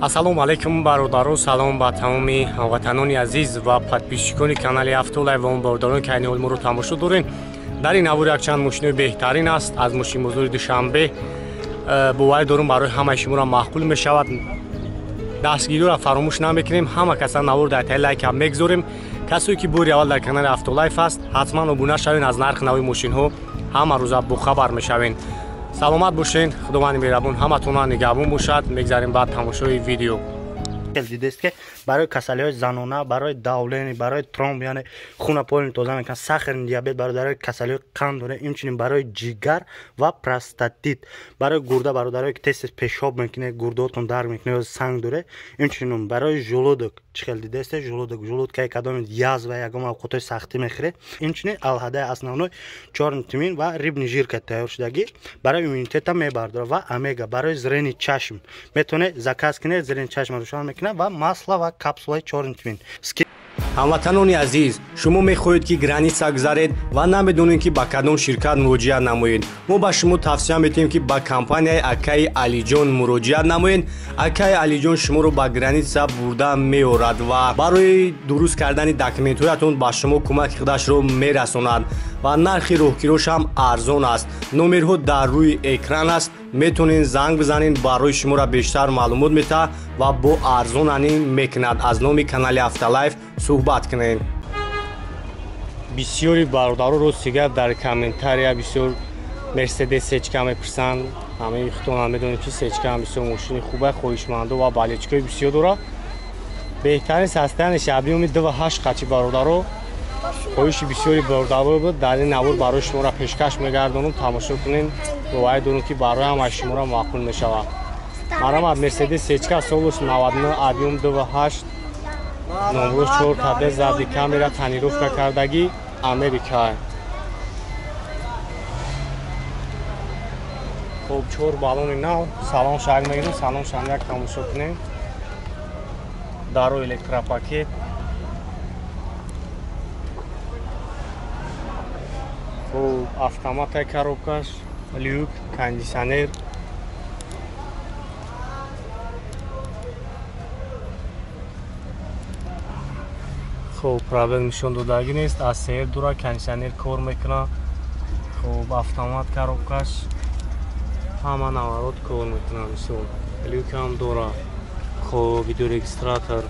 Ассалому алайкум бародарон, салом ба тамоми ҳамватанони азиз ва подписчикони канали Автолайв ва он бародарон ки айни ҳол моро тамошо дорем. Дар ин навор якчанд мошинои беҳтарин аст аз мошинбозори Душанбе. Боварӣ дорум барои ҳамаи шуморо маъқул мешавад. Дастгириро фаромӯш намекунем, ҳама каса навор дар таи лайк ҳам мегузорем. Касое ки бори аввал дар канали Автолайв аст, ҳатман обуна шавед, аз нархи нави мошинҳо ҳама рӯза бохабар мешавед. Саломат бошед, худованди меҳрабон ҳаматонро нигаҳбон бошад. Мегзарем баъд тамошои видео. Дидест ки барои касалиҳои занона, барои давление, барои тромб, яъне хуна полни тоза мекунад, сахарный диабет, бародарои касалиҳои қанд дорад, инчунин барои ҷигар ва простатит, барои гурда, бародарое ки тез тез пешоб мекунед, гурдаотон дард мекунад ё санг дорад, инчунин барои желудок, чӣ хел дидест, желудок, желудкаи кадоми язва ягон овқатҳои сахтӣ мехӯред, инчунин алҳадаи основной чёрный тмин ва рыбный жирка тайёр шудагӣ барои иммунитета мебардорад ва омега барои зрени чашм метавонед заказ кунед, зрени чашм рӯшан мекунад ва масло ва капсулаи чёрный тмин. Ҳамватанони азиз, шумо мехоҳед ки граница гузаред ва намедонед ки ба кадом ширкат муроҷиат намоед. Мо ба шумо тавсия метиҳем ки ба компанияи Акаи Алиҷон муроҷиат намоед. Акаи Алиҷон шуморо ба граница бурда меорад ва барои дуруст кардани документҳоятон ба шумо кӯмаки худашро мерасонад ва нархи роҳкирош ҳам арзон аст. Номерҳо дар рӯи экран аст, метавонед занг бизанед, барои шуморо бештар маълумот метаҳад ва бо арзонанӣ мекунад. Аз номи канали Автолайв суҳбат кунед. Бисёри бародаро рости гап дар комментария бисёр Мерседес сечка мепурсанд. Ҳамаи худтон медонед ки сечка ҳам бисёр мошини хуба, хоҳишмандо ва болельщикои бисёр дорад. Беҳтарин состоянияш объёми 2.8 қачи бародаро. Хоҳиши бисёри бародаро буд, дар ин навор барои шуморо пешкаш мегардонам, тамошо кунед. Боварӣ дорам ки барои ҳамаи шуморо маъқул мешавад. Марамад Мерседес сечка солус 99 объём 2.8 номро 4 кд зади камера тонировка кардагӣ Америка. Хоб 4 баллони нав, салон шаг мегирем, салон шаг як тамошо кунем. Даро электропакет. Хоб автоматай коробкаш, люк, кондиционер. Хоб проблем нишон додагӣ нест, аз сер дура кондиционер кор мекунад. Хоб автомат коробкаш ҳама наворот кор мекунад, мисол люк ҳам дора. Хоб видеорегистратор.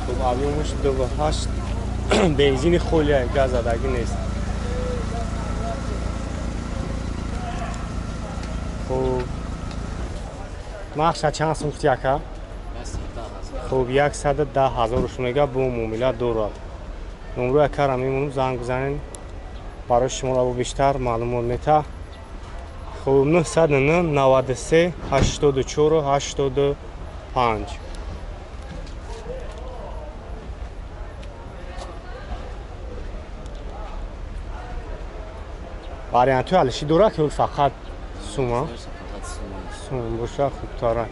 Хоб объёмаш 2.8 бензини холия, газ задагӣ нест. Хоб нархша чанд сум гуфти ака? Хоб 110 ҳазор мега бо муомила дорад. Номрои акара мемонам, занг бизанед, барои шуморо бо бештар маълумот метаҳад. Хоб 909 93 84 85. Вариантҳои алиши дорад ки фақат сума? Сум боша хубтара.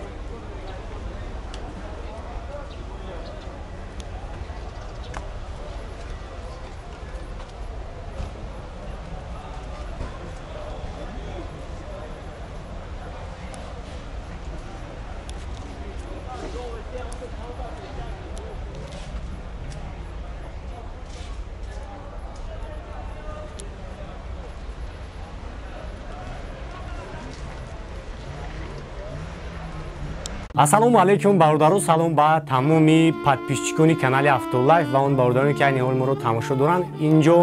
Ассалому алайкум бародаро, салом ба тамоми подписчикони канали Автолайв ва он бародароне ки айни ҳол моро тамошо доранд. Инҷо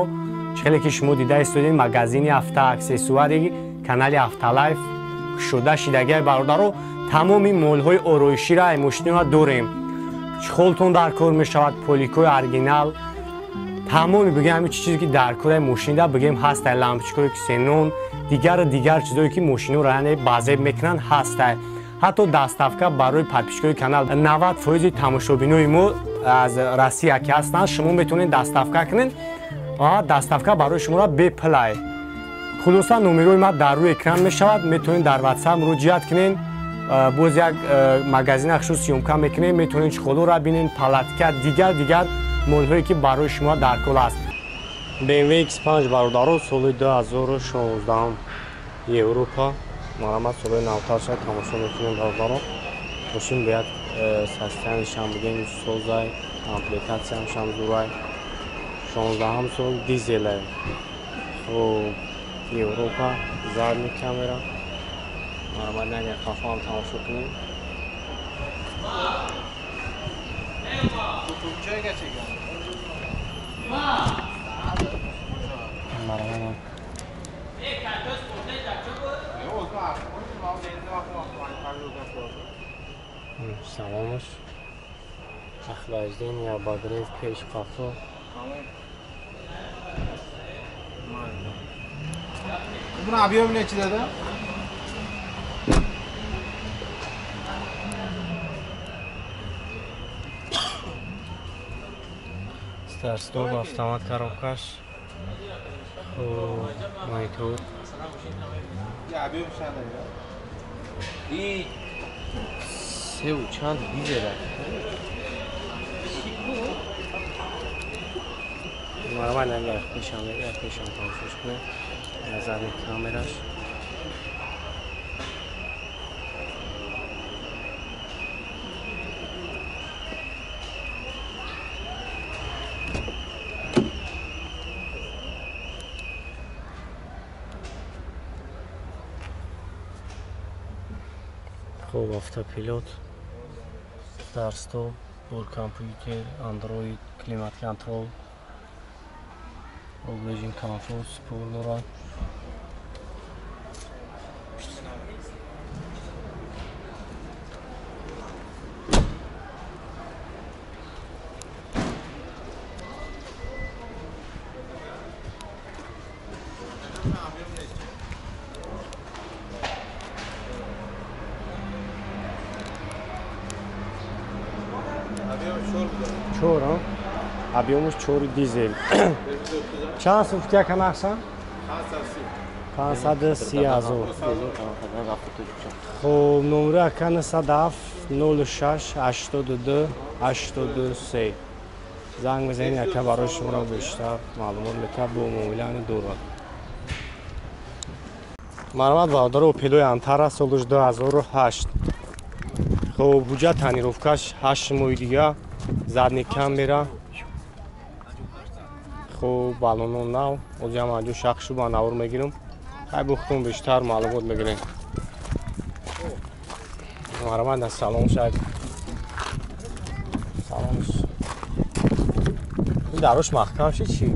чӣ хеле ки шумо дида истодед, магазини автоаксессуари канали Автолайв кушода шидагиай бародаро. Тамоми молҳои ороиширо ай мошинро дорем. Чхолтон дар кор мешавад, поликои оригинал, тамоми бигем ҳамин чизе ки дар кораи мошинда бигем ҳастай, лампочкаҳое ки ксенон, дигар чизое ки мошинро яъне базеб мекунанд ҳастай. Ҳатто доставка барои подписчикои канал 90% тамошобинои мо аз Россия ки ҳастанд, шумо метавонед доставка кунед. Доставка барои шуморо бепулай. Хулоса номерои ма дар рӯи экран мешавад, метавонед дар WhatsApp муроҷиат кунед. Боз як магазин хушус съёмка мекунем, метавонед чхолоро бинед, палатка, дигар молҳое ки барои шумо дар кор аст. BMW X5 бародаро, соли 2016, Европа. Марҳамат, соли навтарша тамошо мекунем, бародаро. Мошин бояд состояние шам бигем созай, комплектация шам зурай. 16 сол, дизелай. Хоб, Европа, задний камера. Марҳамат, агар қафоам тамошо кунем. Марҳамат. Саломаш. Охлаждение, обогрев, пеш, қафо. Bunu объем neçi dedi? Старт-стоп, автомат, коробка ш. Монитор. И севу чанд дизел. Нормально, агар пешам, агар пешам тамошош кунем. Задний камера ш. Хоб, автопилот, старт-стоп, бор компьютер, Android, климат контроль, режим комфорт, спорт дорад. Чор, объём аш чори, дизел. Чанд сум футия канақша? 530 ҳазор. Хоб, номери ака 97 06 82 83. Занг мезанед, ака барои шуморо бештар маълумот метавад, бо муомилаани дорад. Марҳамат, бародаро, Опелои Антара, солаш 2008. Хоб, ҳуҷҷат тонировка ш 8 моҳи дига, задний камера. Хоб, баллоно нав, озиам анҷо шахшу ба навор мегирам. Хай, бухтум бештар маълумот мегирем. Марҳамат, аз салон шак. Салонш. Ин дарош маҳкам шид чӣ?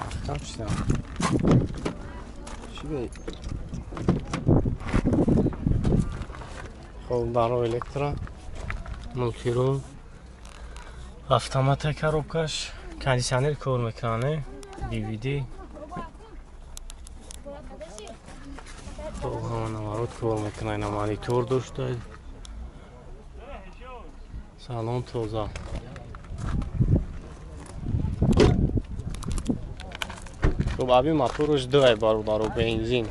Маҳкам шидам. Чӣ бе? Хоб, даро электро, мултирол, автомата, коробка ш, кондиционер кор мекунад, DVD. Хоб, ҳама наворот кор мекунад, ина монитор дошта. Салон тоза. Хоб, аби мотораш дуай, бародаро, бензин.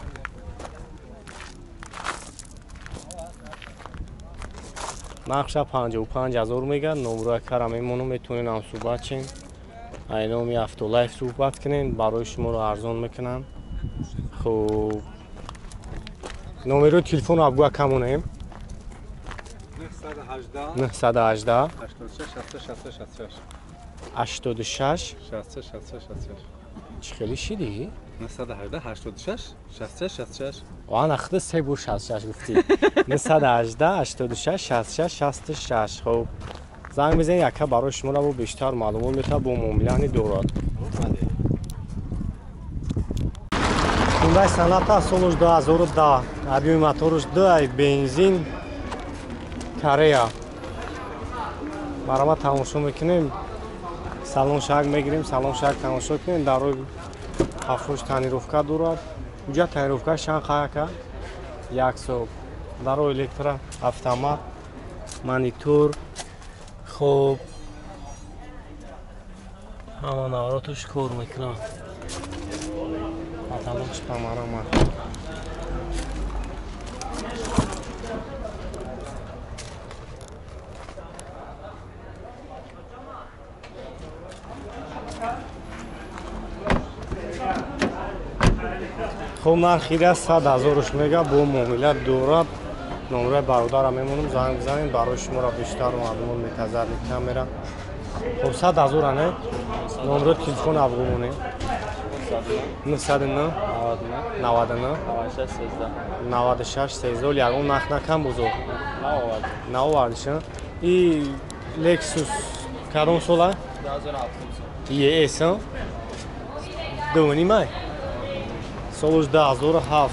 Нақша 55 ҳазор мегӯяд, номрои кара мемонам, метавонед ҳам суҳбат чин. Ай номи Автолайф суҳбат кунед, барои шуморо арзон мекунанд. Хуб, номерои телефонро абгӯя камонем. 918 86 66 86 66 66. Чӣ хеле шидӣ? 918 86 66 66. Ана худа се бор 66 гуфтӣ. 918 86 66 66. Хуб, занг мезанед, яка барои шуморо бо бештар маълумот метавад, бо муомилаани дорад. Хундай Соната, солаш 2010, объём и мотораш 2, бензин, Корея. Марҳамат, тамошо мекунем. Салон шак мегирем, салон шак тамошо кунем. Дарои ҳафош тонировка дорад. Уҷа тонировка чанд қаяка? Як сол. Дарои электро, автомат, монитор. Хоб, ҳама навороташ кор мекунад. Потолок ш панорама. Хуб, нархи 100 ҳазорш мега, бо муомила дорад. Номраи бародара мемонам, занг бизанем, барои шуморо бештар маълумот метазарни камера. Хуб, 100 ҳазора не? Номро телефон абгумоне. 909 99 96 13. Ягон нарх накам бузург? Наовардиш. И Lexus кадом сола? 2007 ES 2.5 солуш 2007.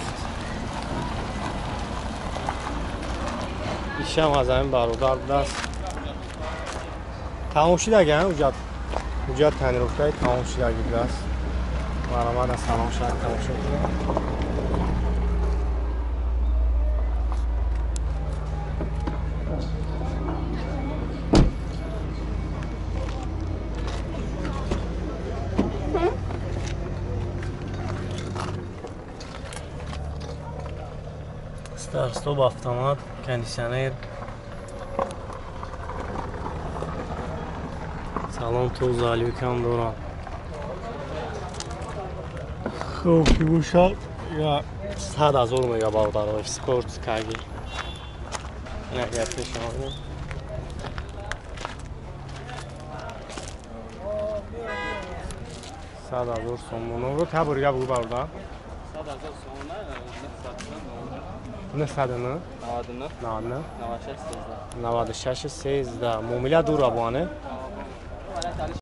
Ишам аз ҳамин бародар будааст. Тамом шидаги ҳуҷҷат, ҳуҷҷат тонировкаи тамом шидаги будааст. Марҳамат, аз салом шак тамошо кунед. Старт-стоп, автомат, кондиционер. Салон тоза, люкам дорад. Хуб, ки бошад, я 100 ҳазор мега бародаро, спорт каги. Ина пешам. 100 ҳазор сомонро таборига бугу бародар. 100 ҳазор сомона 909 99 99 96 13. 96 13. Муомила дура буане?